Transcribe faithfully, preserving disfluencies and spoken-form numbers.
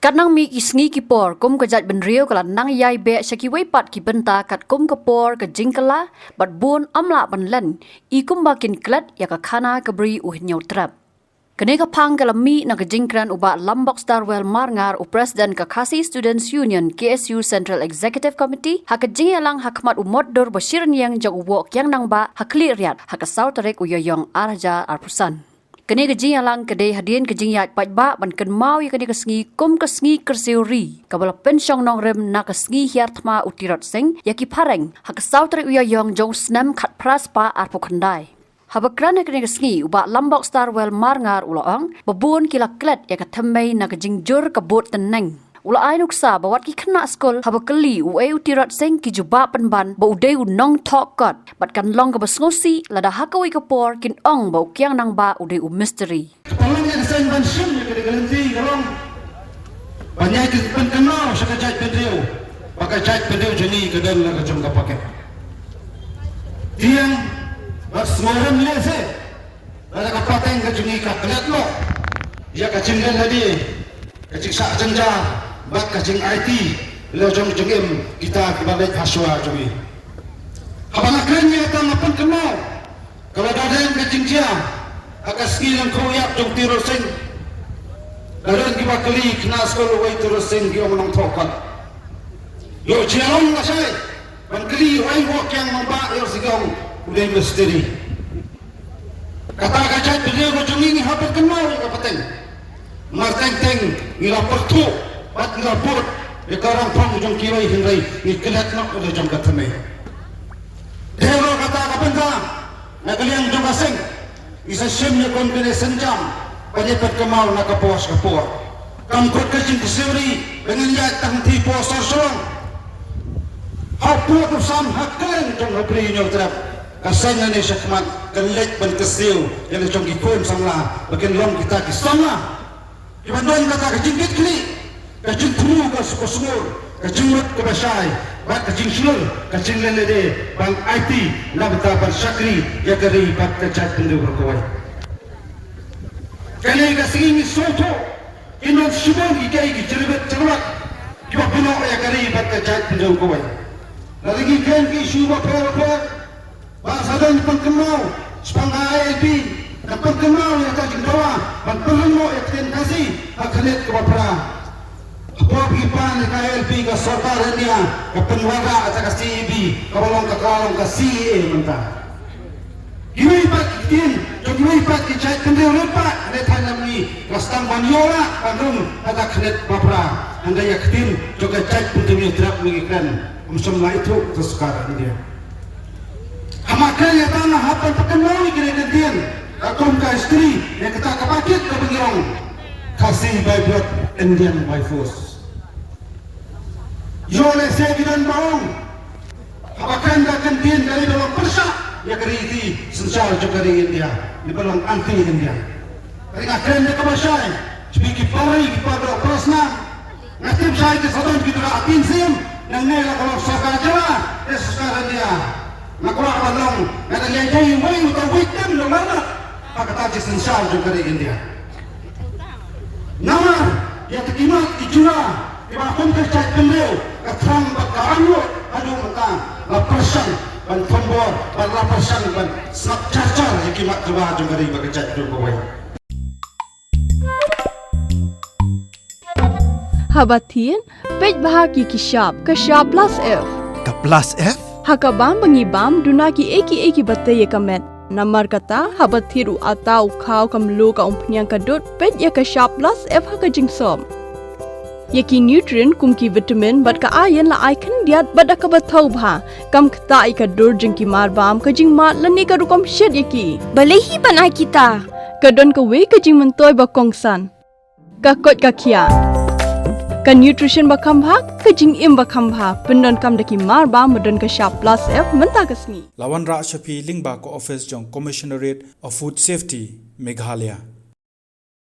Katba nang mih ki sngi ki por, kum ka jaitbynriew ka la nang ïai beh sha kiwei pat ki bynta katkum ka por, ka jingkylla, bad bun ym lah ban len i kumba kin klet ïa ka khana ka bri u Hynñiewtrep. Kane ka phang ka la mih na ka jingkren u Bah Lambok Starwell Marngar, u President ka Khasi Students Union, K S U Central Executive Committee, ha ka jingïalang ha khmat u mot dur ba shi rynïeng jong u Woh Kiang Nangbah ha Khliehriat ha ka saw tarik u Ïaïong ar hajar arphew san. Kane ka jingïalang ka dei hadien ka jingïaid paidbah ban kynmaw ïa kane ka sngi kum ka sngi kyrsiew ri, kaba la pynshong nongrim na ka sngi hiar thma u Tirot Sing ïa ki phareng ha ka saw tarik u Ïaïong jong u snem khatphra spah arphew khyndai. Haba kren ha kane ka sngi, u Bah Lambok Starwell Marngar u la ong ba bun ki la klet ïa ka thymmei na ka jingjur ka bud tynneng. U la ai nuksa ba wat ki khynnah skul haba kylli uei u Tirot Sing ki jubab pynban ba u dei u nongthoh kot, bad kan long kaba sngewsih lada ha kawei ka por kin ong ba u Kiang Nangbah u dei u mistri. Ka long ïa ka seng ban shim ïa ka dignity ka long ban ïai pynkynmaw sha ka jaitbynriew ba ka jaitbynriew jong ngi ka don la ka jong ka paket. Tieng bad sngewrem lehse lada ka pateng ka jong ngi ka klet noh ïa ka jinglen lade, ka jingshah jynjar bad ka jingaiti la jong jingim kita kiba leit ha shuwa jong ngi. Haba nga kren ïa kata nga pynkynmaw, ka la da don ka jingjia ha ka sngi lyngkhuh ïap jong u Tirot Sing. Da don kiba kylli khynnah skul uei u Tirot Sing, ki ong u nongthoh kot. Ïoh jia long lashai ban kylli uei u Woh Kiang Nangbah, ïoh sdang u dei mistri. Kata ka jaitbynriew ka jong ngi ngi hap ban kynmaw ïa ka pateng. Mar teng teng ngi la pyrthuh bad ngi la bud ïa ka rangphang jong kiwei, hynrei ngi klet noh ïa la jong ka thymmei. Dei ruh kata ka bynta na ka liang jong ka seng ngi sa shim ïa ka combination jam ban ïa pynkynmaw na ka por sha ka por. Kam kut ka jingkyrsiew ri ba ngin ïaid tang hangtei por sor Shillong. Ha pud u sam ha kylleng jong ka bri Hynñiewtrep, ka seng lane shakhmat ka leit ban kyrsiew ïa la jong ki khun samla ba kin long kita ki samla kiban don kata ka jingkitkhlieh, ka jingthmu ka suk ka sngur, ka jingmut kaba shai bad ka jingshlur, ka jinglen lade ban aiti na bynta ban shakri ïa ka ri bad ka jaitbynriew baroh kawei. Kane ka sngi ngi sngewthuh kin don shibun ki kei ki jingrebit jingrebit kiba pynnoh ïa ka ri bad ka jaitbynriew kawei. Lada ngi kren ki issue bapher bapher, ba sa don pynkynmaw shaphang ka I L P, ka pynkynmaw ïa ka jingdawa ban pynlong noh ïa ka ktien Khasi ha ka khyrnit kaba phra. Hapoh ki pan ïa ka I L P, ka sorkar India ka pynwanrah ïa ka C A B kaba long ka, ka long ka C A A mynta. Kiwei pat ki ktien jong kiwei pat ki jaitbynriew rit pat ha thaiñ lam ngi, ka sdang ban ïoh lah ban rung ha ka khyrnit ba phra. Hynrei ïa ka ktien jong ka jaitbynriew Hynñiewtrep ngi kren, ym shym la ithuh ka sorkar India. Haba kren ïa kata nga hap ban pynkynmaw ïa kine ki ktien katkum ka history, ïa kata kaba kit kaba ngi ong Khasi by blood, Indian by force. Ïoh lehse ki don ba ong haba kren da ka ktien ka dei ban long pyrshah ïa ka riti synshar jong ka ri India, dei ban long anti India. Hynrei nga kren da kaba shai, sha phi ki para ri ki para doh para snam, nga tip shai ki sa don ki tnat ïing siem, nangne la ka long sorkar jylla ne sorkar India. Nga kwah ban long, nga dang ïai dei uwei uta u victim jong lano ha kata ka jingsynshar jong ka ri India. Namar ïa kita ki mat ki jura kiba kum ka jaitbynriew, ka thrang bad ka angnud haduh mynta la pyrshang ban thombor bad la pyrshang ban sngap jar jar ïa ki mat jura jong ka ri bad ka jaitbynriew kawei. Haba thied, peit bha ïa ki shap, ka shap plus F. Ka plus F? Ha ka bam ba ngi bam, duna kiei kiei kiba tei ïa ka met. Namar kata, haba thied u atta, u khaw, ka mluh, ka umphniang, ka dud, peit ïa ka shap plus F ha ka jingsop. Ïa ki nutrient kum ki vitamin bad ka iron la ai khyndiat bad da kaba thaw bha. Kam ktah ïa ka dur jong ki marbam, ka jingmad lane ka rukom shet ïa ki. Balei hi ban ai kita? Ka don kawei ka jingmyntoi ba kongsan. Ka koit ka khiah. Ka nutrition ba kham bha, ka jingim ba kham bha. Pyndonkam da ki marbam ba don ka shap plus F mynta ka sngi. La wanrah sha phi lyngba ka office jong Commissionerate of Food Safety, Meghalaya.